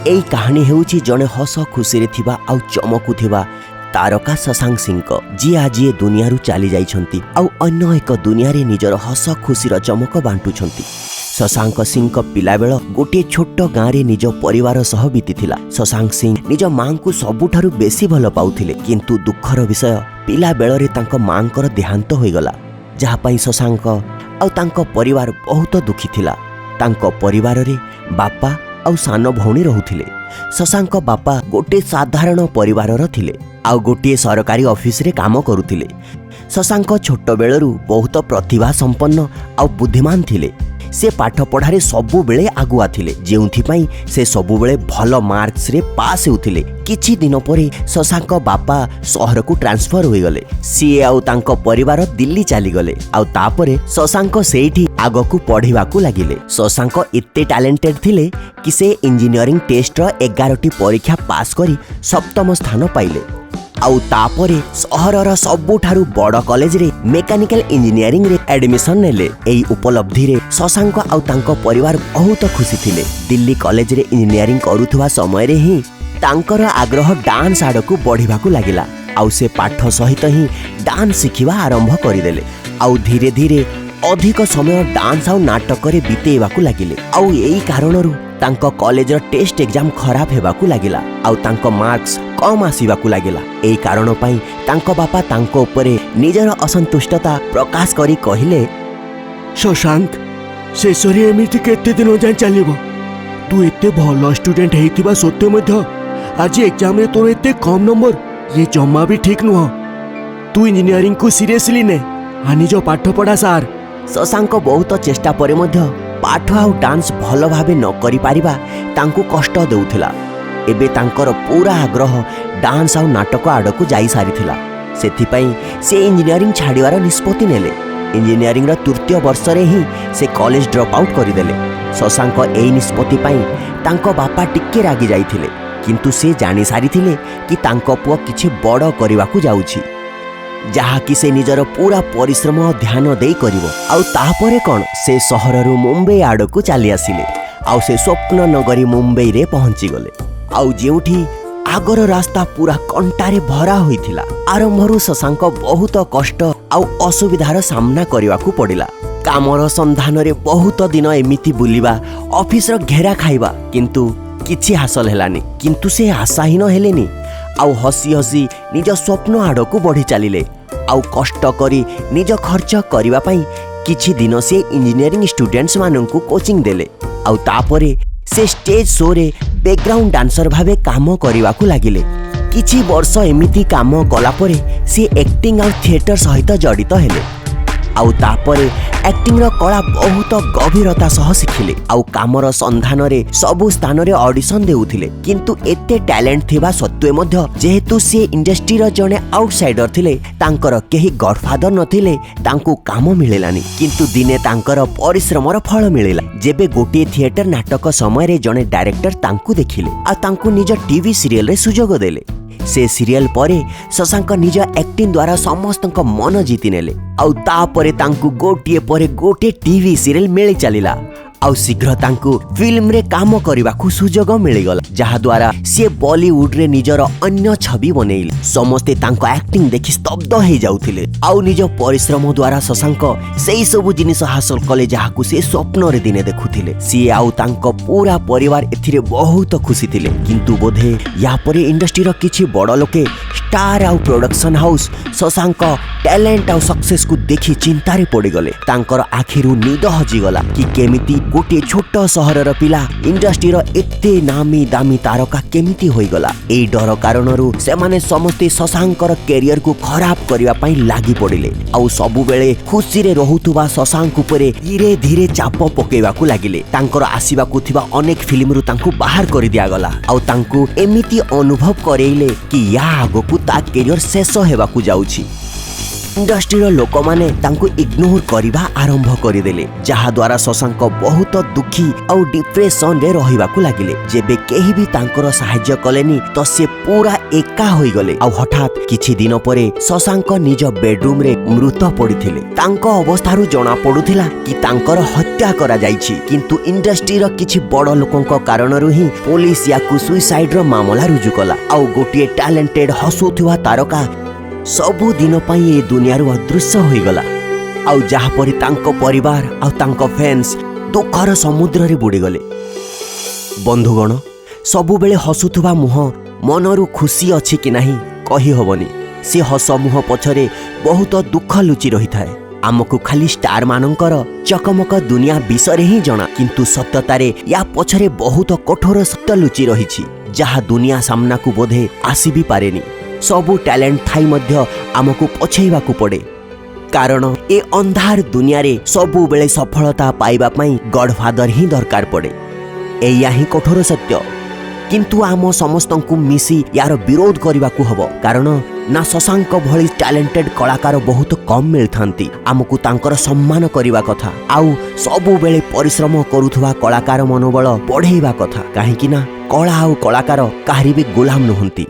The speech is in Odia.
ଏଇ କାହାଣୀ ହେଉଛି ଜଣେ ହସ ଖୁସିରେ ଥିବା ଆଉ ଚମକୁଥିବା ତାରକା ଶଶାଙ୍କ ସିଂଙ୍କ, ଯିଏ ଆଜି ଏ ଦୁନିଆରୁ ଚାଲି ଯାଇଛନ୍ତି ଆଉ ଅନ୍ୟ ଏକ ଦୁନିଆରେ ନିଜର ହସ ଖୁସିର ଚମକ ବାଣ୍ଟୁଛନ୍ତି। ଶଶାଙ୍କ ସିଂଙ୍କ ପିଲାବେଳ ଗୋଟିଏ ଛୋଟ ଗାଁରେ ନିଜ ପରିବାର ସହ ବିତିଥିଲା। ଶଶାଙ୍କ ସିଂ ନିଜ ମାଙ୍କୁ ସବୁଠାରୁ ବେଶୀ ଭଲ ପାଉଥିଲେ, କିନ୍ତୁ ଦୁଃଖର ବିଷୟ ପିଲାବେଳରେ ତାଙ୍କ ମାଙ୍କର ଦେହାନ୍ତ ହୋଇଗଲା, ଯାହା ପାଇଁ ଶଶାଙ୍କ ଆଉ ତାଙ୍କ ପରିବାର ବହୁତ ଦୁଃଖୀ ଥିଲା। ତାଙ୍କ ପରିବାରରେ ବାପା ଆଉ ସାନ ଭଉଣୀ ରହୁଥିଲେ। ଶଶାଙ୍କ ବାପା ଗୋଟିଏ ସାଧାରଣ ପରିବାରର ଥିଲେ ଆଉ ଗୋଟିଏ ସରକାରୀ ଅଫିସରେ କାମ କରୁଥିଲେ। ଶଶାଙ୍କ ଛୋଟବେଳରୁ ବହୁତ ପ୍ରତିଭା ସମ୍ପନ୍ନ ଆଉ ବୁଦ୍ଧିମାନ ଥିଲେ। ସେ ପାଠ ପଢ଼ାରେ ସବୁବେଳେ ଆଗୁଆ ଥିଲେ, ଯେଉଁଥିପାଇଁ ସେ ସବୁବେଳେ ଭଲ ମାର୍କସରେ ପାସ୍ ହେଉଥିଲେ। କିଛି ଦିନ ପରେ ଶଶାଙ୍କ ବାପା ସହରକୁ ଟ୍ରାନ୍ସଫର ହୋଇଗଲେ। ସିଏ ଆଉ ତାଙ୍କ ପରିବାର ଦିଲ୍ଲୀ ଚାଲିଗଲେ ଆଉ ତାପରେ ଶଶାଙ୍କ ସେଇଠି ଆଗକୁ ପଢ଼ିବାକୁ ଲାଗିଲେ। ଶଶାଙ୍କ ଏତେ ଟ୍ୟାଲେଣ୍ଟେଡ୍ ଥିଲେ କି ସେ ଇଞ୍ଜିନିୟରିଂ ଟେଷ୍ଟର 11ଟି ପରୀକ୍ଷା ପାସ୍ କରି ସପ୍ତମ ସ୍ଥାନ ପାଇଲେ ଆଉ ତାପରେ ସହରର ସବୁଠାରୁ ବଡ଼ କଲେଜରେ ମେକାନିକାଲ ଇଞ୍ଜିନିୟରିଂରେ ଆଡମିସନ ନେଲେ। ଏହି ଉପଲବ୍ଧିରେ ଶଶାଙ୍କ ଆଉ ତାଙ୍କ ପରିବାର ବହୁତ ଖୁସି ଥିଲେ। ଦିଲ୍ଲୀ କଲେଜରେ ଇଞ୍ଜିନିୟରିଂ କରୁଥିବା ସମୟରେ ହିଁ ତାଙ୍କର ଆଗ୍ରହ ଡାନ୍ସ ଆଡ଼କୁ ବଢ଼ିବାକୁ ଲାଗିଲା ଆଉ ସେ ପାଠ ସହିତ ହିଁ ଡାନ୍ସ ଶିଖିବା ଆରମ୍ଭ କରିଦେଲେ ଆଉ ଧୀରେ ଧୀରେ ଅଧିକ ସମୟ ଡାନ୍ସ ଆଉ ନାଟକରେ ବିତେଇବାକୁ ଲାଗିଲେ। ଆଉ ଏଇ କାରଣରୁ ତାଙ୍କ କଲେଜର ଟେଷ୍ଟ ଏକ୍ଜାମ ଖରାପ ହେବାକୁ ଲାଗିଲା ଆଉ ତାଙ୍କ ମାର୍କସ କମ୍ ଆସିବାକୁ ଲାଗିଲା। ଏଇ କାରଣ ପାଇଁ ତାଙ୍କ ବାପା ତାଙ୍କ ଉପରେ ନିଜର ଅସନ୍ତୁଷ୍ଟତା ପ୍ରକାଶ କରି କହିଲେ, ଶଶାଙ୍କ, ଶେଷରେ ଏମିତି କେତେ ଦିନ ଯାଏଁ ଚାଲିବ? ତୁ ଏତେ ଭଲ ଷ୍ଟୁଡେଣ୍ଟ ହେଇଥିବା ସତ୍ତ୍ୱେ ମଧ୍ୟ ଆଜି ଏକ୍ଜାମରେ ତୋର ଏତେ କମ୍ ନମ୍ବର, ଇଏ ଜମା ବି ଠିକ୍ ନୁହଁ। ତୁ ଇଞ୍ଜିନିୟରିଂକୁ ସିରିୟସଲି ନେ ଆ ନିଜ ପାଠପଢ଼ା ସାର୍। ଶଶାଙ୍କ ବହୁତ ଚେଷ୍ଟା ପରେ ମଧ୍ୟ ପାଠ ଆଉ ଡାନ୍ସ ଭଲ ଭାବେ ନ କରିପାରିବା ତାଙ୍କୁ କଷ୍ଟ ଦେଉଥିଲା। ଏବେ ତାଙ୍କର ପୁରା ଆଗ୍ରହ ଡାନ୍ସ ଆଉ ନାଟକ ଆଡ଼କୁ ଯାଇସାରିଥିଲା। ସେଥିପାଇଁ ସେ ଇଞ୍ଜିନିୟରିଂ ଛାଡ଼ିବାର ନିଷ୍ପତ୍ତି ନେଲେ। ଇଞ୍ଜିନିୟରିଂର ତୃତୀୟ ବର୍ଷରେ ହିଁ ସେ କଲେଜ ଡ୍ରପ୍ ଆଉଟ୍ କରିଦେଲେ। ଶଶାଙ୍କ ଏହି ନିଷ୍ପତ୍ତି ପାଇଁ ତାଙ୍କ ବାପା ଟିକେ ରାଗି ଯାଇଥିଲେ, କିନ୍ତୁ ସେ ଜାଣିସାରିଥିଲେ କି ତାଙ୍କ ପୁଅ କିଛି ବଡ଼ କରିବାକୁ ଯାଉଛି, ଯାହାକି ସେ ନିଜର ପୁରା ପରିଶ୍ରମ ଆଉ ଧ୍ୟାନ ଦେଇ କରିବ। ଆଉ ତାପରେ କ'ଣ, ସେ ସହରରୁ ମୁମ୍ବାଇ ଆଡ଼କୁ ଚାଲି ଆସିଲେ ଆଉ ସେ ସ୍ୱପ୍ନ ନଗରୀ ମୁମ୍ବାଇରେ ପହଞ୍ଚିଗଲେ, ଆଉ ଯେଉଁଠି ଆଗର ରାସ୍ତା ପୁରା କଣ୍ଟାରେ ଭରା ହୋଇଥିଲା। ଆରମ୍ଭରୁ ଶଶାଙ୍କ ବହୁତ କଷ୍ଟ ଆଉ ଅସୁବିଧାର ସାମ୍ନା କରିବାକୁ ପଡ଼ିଲା। କାମର ସନ୍ଧାନରେ ବହୁତ ଦିନ ଏମିତି ବୁଲିବା, ଅଫିସର ଘେରା ଖାଇବା, କିନ୍ତୁ କିଛି ହାସଲ ହେଲାନି। କିନ୍ତୁ ସେ ଆଶାହୀନ ହେଲେନି ଆଉ ହସି ହସି ନିଜ ସ୍ୱପ୍ନ ଆଡ଼କୁ ବଢ଼ି ଚାଲିଲେ। ଆଉ କଷ୍ଟ କରି ନିଜ ଖର୍ଚ୍ଚ କରିବା ପାଇଁ କିଛି ଦିନ ସେ ଇଞ୍ଜିନିୟରିଂ ଷ୍ଟୁଡେଣ୍ଟସମାନଙ୍କୁ କୋଚିଂ ଦେଲେ ଆଉ ତାପରେ ସେ ଷ୍ଟେଜ୍ ଶୋରେ ବ୍ୟାକଗ୍ରାଉଣ୍ଡ ଡାନ୍ସର ଭାବେ କାମ କରିବାକୁ ଲାଗିଲେ। କିଛି ବର୍ଷ ଏମିତି କାମ କଲା ପରେ ସେ ଆକ୍ଟିଂ ଆଉ ଥିଏଟର ସହିତ ଜଡ଼ିତ ହେଲେ ଆଉ ତାପରେ ଆକ୍ଟିଂର କଳା ବହୁତ ଗଭୀରତା ସହ ଶିଖିଲେ ଆଉ କାମର ସନ୍ଧାନରେ ସବୁ ସ୍ଥାନରେ ଅଡିସନ ଦେଉଥିଲେ। କିନ୍ତୁ ଏତେ ଟ୍ୟାଲେଣ୍ଟ ଥିବା ସତ୍ତ୍ୱେ ମଧ୍ୟ ଯେହେତୁ ସିଏ ଇଣ୍ଡଷ୍ଟ୍ରିର ଜଣେ ଆଉଟସାଇଡର ଥିଲେ, ତାଙ୍କର କେହି ଗଡଫାଦର ନଥିଲେ, ତାଙ୍କୁ କାମ ମିଳିଲାନି। କିନ୍ତୁ ଦିନେ ତାଙ୍କର ପରିଶ୍ରମର ଫଳ ମିଳିଲା, ଯେବେ ଗୋଟିଏ ଥିଏଟର ନାଟକ ସମୟରେ ଜଣେ ଡାଇରେକ୍ଟର ତାଙ୍କୁ ଦେଖିଲେ ଆଉ ତାଙ୍କୁ ନିଜ ଟିଭି ସିରିଏଲରେ ସୁଯୋଗ ଦେଲେ। ସେ ସିରିଏଲ ପରେ ଶଶାଙ୍କ ନିଜ ଆକ୍ଟିଂ ଦ୍ୱାରା ସମସ୍ତଙ୍କ ମନ ଜିତି ନେଲେ ଆଉ ତାପରେ ତାଙ୍କୁ ଗୋଟିଏ ପରେ ଗୋଟିଏ ଟିଭି ସିରିଏଲ ମିଳି ଚାଲିଲା ଆଉ ଶୀଘ୍ର ତାଙ୍କୁ ଫିଲ୍ମରେ କାମ କରିବାକୁ ସୁଯୋଗ ମିଳିଗଲା, ଯାହାଦ୍ୱାରା ସିଏ ବଲିଉଡରେ ନିଜର ଅନ୍ୟ ଛବି ବନେଇଲେ। ସମସ୍ତେ ତାଙ୍କ ଆକ୍ଟିଂ ଦେଖି ସ୍ତବ୍ଧ ହେଇଯାଉଥିଲେ ଆଉ ନିଜ ପରିଶ୍ରମ ଦ୍ୱାରା ଶଶାଙ୍କ ସେଇ ସବୁ ଜିନିଷ ହାସଲ କଲେ ଯାହାକୁ ସେ ସ୍ୱପ୍ନରେ ଦିନେ ଦେଖୁଥିଲେ। ସିଏ ଆଉ ତାଙ୍କ ପୁରା ପରିବାର ଏଥିରେ ବହୁତ ଖୁସି ଥିଲେ। କିନ୍ତୁ ବୋଧେ ୟା ପରେ ଇଣ୍ଡଷ୍ଟ୍ରିର କିଛି ବଡ଼ ଲୋକେ, ଷ୍ଟାର ଆଉ ପ୍ରଡକ୍ସନ ହାଉସ୍ ଶଶାଙ୍କ ଟ୍ୟାଲେଣ୍ଟ ଆଉ ସକ୍ସେସକୁ ଦେଖି ଚିନ୍ତାରେ ପଡ଼ିଗଲେ। ତାଙ୍କର ଆଖିରୁ ନିଦ ହଜିଗଲା କି କେମିତି ଗୋଟିଏ ଛୋଟ ସହରର ପିଲା ଇଣ୍ଡଷ୍ଟ୍ରିର ଏତେ ନାମୀ ଦାମୀ ତାରକା କେମିତି ହୋଇଗଲା। ଏଇ ଡର କାରଣରୁ ସେମାନେ ସମସ୍ତେ ଶଶାଙ୍କର କ୍ୟାରିୟରକୁ ଖରାପ କରିବା ପାଇଁ ଲାଗି ପଡ଼ିଲେ ଆଉ ସବୁବେଳେ ଖୁସିରେ ରହୁଥିବା ଶଶାଙ୍କ ଉପରେ ଧୀରେ ଧୀରେ ଚାପ ପକେଇବାକୁ ଲାଗିଲେ। ତାଙ୍କର ଆସିବାକୁ ଥିବା ଅନେକ ଫିଲ୍ମରୁ ତାଙ୍କୁ ବାହାର କରିଦିଆଗଲା ଆଉ ତାଙ୍କୁ ଏମିତି ଅନୁଭବ କରେଇଲେ କି ୟା ଆଗକୁ ତା କ୍ୟାରିୟର ଶେଷ ହେବାକୁ ଯାଉଛି। ଇଣ୍ଡଷ୍ଟ୍ରିର ଲୋକମାନେ ତାଙ୍କୁ ଇଗ୍ନୋର କରିବା ଆରମ୍ଭ କରିଦେଲେ, ଯାହାଦ୍ୱାରା ଶଶାଙ୍କ ବହୁତ ଦୁଃଖୀ ଆଉ ଡିପ୍ରେସନରେ ରହିବାକୁ ଲାଗିଲେ। ଯେବେ କେହି ବି ତାଙ୍କର ସାହାଯ୍ୟ କଲେନି ତ ସେ ପୁରା ଏକା ହୋଇଗଲେ। ଆଉ ହଠାତ୍ କିଛି ଦିନ ପରେ ଶଶାଙ୍କ ନିଜ ବେଡରୁମରେ ମୃତ ପଡ଼ିଥିଲେ। ତାଙ୍କ ଅବସ୍ଥାରୁ ଜଣା ପଡୁଥିଲା କି ତାଙ୍କର ହତ୍ୟା କରାଯାଇଛି, କିନ୍ତୁ ଇଣ୍ଡଷ୍ଟ୍ରିର କିଛି ବଡ଼ ଲୋକଙ୍କ କାରଣରୁ ହିଁ ପୋଲିସ ୟାକୁ ସୁଇସାଇଡର ମାମଲା ରୁଜୁ କଲା। ଆଉ ଗୋଟିଏ ଟ୍ୟାଲେଣ୍ଟେଡ ହସୁଥିବା ତାରକା ସବୁଦିନ ପାଇଁ ଏ ଦୁନିଆରୁ ଅଦୃଶ୍ୟ ହୋଇଗଲା, ଆଉ ଯାହାପରେ ତାଙ୍କ ପରିବାର ଆଉ ତାଙ୍କ ଫ୍ୟାନ୍ସ ଦୁଃଖର ସମୁଦ୍ରରେ ବୁଡ଼ିଗଲେ। ବନ୍ଧୁଗଣ, ସବୁବେଳେ ହସୁଥିବା ମୁହଁ ମନରୁ ଖୁସି ଅଛି କି ନାହିଁ କହିହେବନି। ସେ ହସ ମୁହଁ ପଛରେ ବହୁତ ଦୁଃଖ ଲୁଚି ରହିଥାଏ। ଆମକୁ ଖାଲି ଷ୍ଟାରମାନଙ୍କର ଚକମକ ଦୁନିଆ ବିଷୟରେ ହିଁ ଜଣା, କିନ୍ତୁ ସତ୍ୟତାରେ ୟା ପଛରେ ବହୁତ କଠୋର ସତ୍ୟ ଲୁଚି ରହିଛି, ଯାହା ଦୁନିଆ ସାମ୍ନାକୁ ବୋଧେ ଆସି ବି ପାରେନି। ସବୁ ଟ୍ୟାଲେଣ୍ଟ ଥାଇ ମଧ୍ୟ ଆମକୁ ପଛେଇବାକୁ ପଡ଼େ, କାରଣ ଏ ଅନ୍ଧାର ଦୁନିଆରେ ସବୁବେଳେ ସଫଳତା ପାଇବା ପାଇଁ ଗଡ଼ଫାଦର ହିଁ ଦରକାର ପଡ଼େ। ଏଇଆ ହିଁ କଠୋର ସତ୍ୟ। କିନ୍ତୁ ଆମ ସମସ୍ତଙ୍କୁ ମିଶି ୟାର ବିରୋଧ କରିବାକୁ ହେବ, କାରଣ ନା ଶଶାଙ୍କ ଭଳି ଟ୍ୟାଲେଣ୍ଟେଡ୍ କଳାକାର ବହୁତ କମ୍ ମିଳିଥାନ୍ତି। ଆମକୁ ତାଙ୍କର ସମ୍ମାନ କରିବା କଥା ଆଉ ସବୁବେଳେ ପରିଶ୍ରମ କରୁଥିବା କଳାକାର ମନୋବଳ ବଢ଼େଇବା କଥା, କାହିଁକି ନା କଳା ଆଉ କଳାକାର କାହାରି ବି ଗୋଲାମ ନୁହନ୍ତି।